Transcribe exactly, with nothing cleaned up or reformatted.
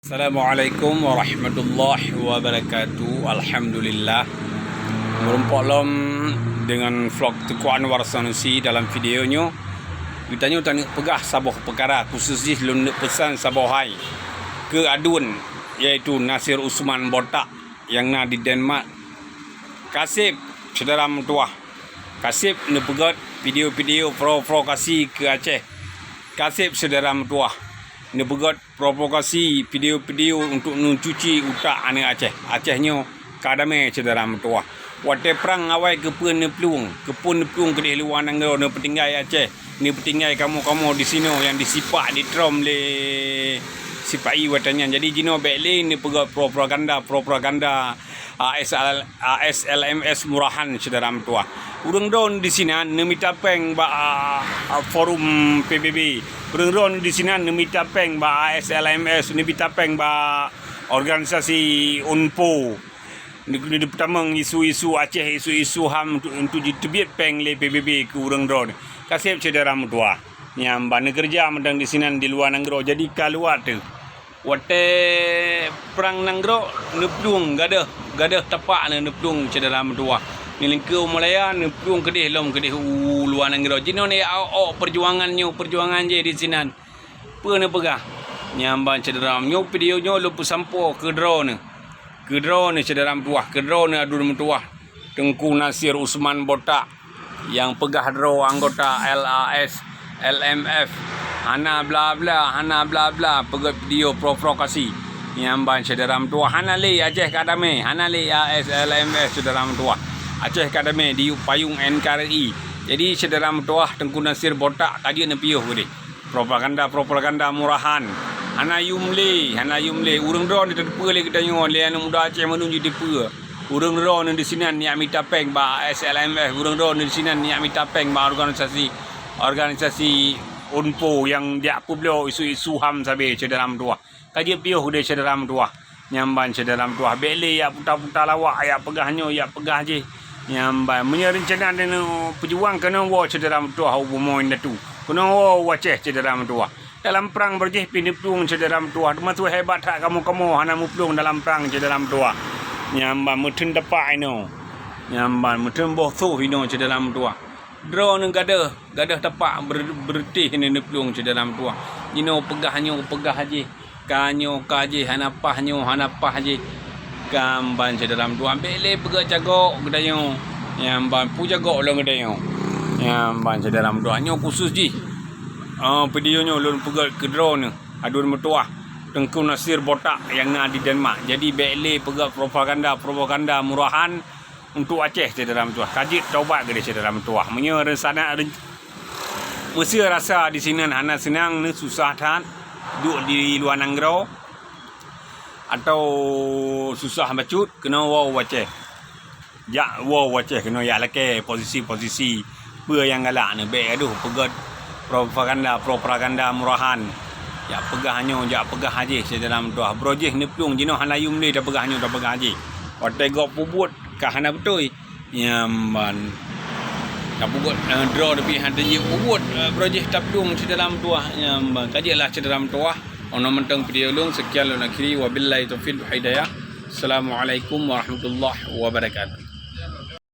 Assalamualaikum warahmatullahi wabarakatuh. Alhamdulillah. Meurumpok lom deungon vlog Teuku Anwar Sanusi dalam video nyoe. Geutanyoe taneuk peugah saboh peukara, khusus jih lôn neuk peusan saboh hai keu aduen, yaitu Nasir Usman Botak nyang na di Denmark. Kaseb, syedara meutuwah. Kaseb neupeugét video-video provokasi keu Aceh. Kaseb, syedara meutuwah. Neupeugét provokasi video-video untuk neucuci utak aneuk Aceh. Aceh nyoe ka damé, syedara meutuwah. Watée prang awai keupeue neuplueng, keupeue neuplueng keudeh luwa nanggroe, neupeutinggai Aceh, neupeutinggai kamoe-kamoe disinoe nyang disipak ditrom lé sipa-i watée nyan. Jadi jinoe bék lé neupeugét propaganda-propaganda A S L, A S L M S murahan, syedara meutuwah. Ureuëng droeneuh disinan neumita péng bak, a, a, forum P B B. Ureuëng droeneuh disinan neumita péng bak A S L M S, neumita péng bak organisasi UNPO. Neupeutamong isu-isu Aceh, isu-isu HAM untuk, untuk jiteubiet péng lé P B B keu ureuëng droeneuh. Kaseb, syedara meutuwah. Nyan ban neukeureuja mantong disinan di luwa nanggroe, jadi ka luwa teuh. Watée prang nanggroe neuplueng gadôh, gadôh tapak neuplueng, syedara meutuwah. Neulingkeue u Malaya neuplueng keudeh lom keudeh u luwa nanggroe. Jinoe neujak awak-awak peujuangan nyoe, peujuangan jih disinan. Peue neupeugah? Nyan ban syedara, nyoe video nyoe lôn peusampoe keu droeneuh. Keu droeneuh, syedara meutuwah, keu droeneuh aduen meutuwah. Teungku Nasir Usman Botak nyang peugah droe anggota L A S, L M F, hana bla-bla, hana bla-bla, peugét video provokasi. Nyan ban syedara meutuwah, hana lé Aceh ka damé, hana lé A S L M F, syedara meutuwah. Aceh ka damé di payong N K R I. Jadi syedara meutuwah, Teungku Nasir Botak ka jeuet neupiôh keudeh. Propaganda-propaganda murahan. Hana yum lé, hana yum lé. Ureuëng droeneuh teupeue lé geutanyoe, lé aneuëk muda Aceh mandum jiteupeue. Ureuëng droeneuh disinan neujak mita péng bak A S L M F, ureuëng droeneuh disinan neujak mita péng bak organisasi, organisasi UNPO nyang jak peubloe isu-isu HAM sabe, syedara meutuwah. Ka jeuet piôh keudeh, syedara meutuwah. Nyan ban syedara meutuwah, bék lé jak puta-puta lawak, jak peugah nyoe, jak peugah jih. Nyan ban, meunyoe reuncana droeneuh peujuang, keunoe woe syedara meutuwah u bumoe indatu. Keunoe woe u Aceh, syedara meutuwah. Dalam prang beurjih pih neuplueng, syedara meutuwah. Teuma su hebat that kamoe-kamoe hana meuplueng dalam prang, syedara meutuwah. Nyan ban meutheun tapak inoe. Nyan ban meutheun boh soh inoe, syedara meutuwah. Droeneuh gadôh, gadôh tapak ber-, beureutéh neuplueng, syedara meutuwah. Jinoe peugah nyoe, peugah jih. Ka nyoe ka jih, hana paih nyoe, hana paih jih. Nyan ban syedara meutuwah, bék lé peugét cagok geutanyoe. Nyan ban peue cagok lom geutanyoe. Nyan ban syedara meutuwah, nyoe khusus jih. Ah, video nyoe lôn peugét keu droeneuh, aduen meutuwah, Teungku Nasir Botak nyang na di Denmark. Jadi bék lé peugét propaganda-propaganda murahan untuk Aceh, syedara meutuwah. Ka jeuet taubat keudeh, syedara meutuwah. Meunyoe reuncana, meusé rasa disinan hana seunang, neususah that, duek di luwa nanggroe, atawa susah bacut, keunoe woe u Aceh. Jak woe u Aceh keunoe jak lakée posisi-posisi peue nyang galak nyoe, bék gadoh peugét propaganda-propaganda murahan. Jak peugah nyoe, jak peugah jih, syedara meutuwah. Beurjih neuplueng, jinoe hana yum lé tapeugah nyoe, tapeugah jih. Watée gob peubuet ka hana beutôi. Nyan ban. Ka peubuet, eh, droe tapi hana jeuet peubuet, eh, beurjih taplueng, syedara meutuwah. Nyan ban. Ka jeuet lah, syedara meutuwah. Ono mantong video lôn, sekian lôn akhiri. Wabillahi taufiq wal hidayah. Assalamualaikum warahmatullahi wabarakatuh.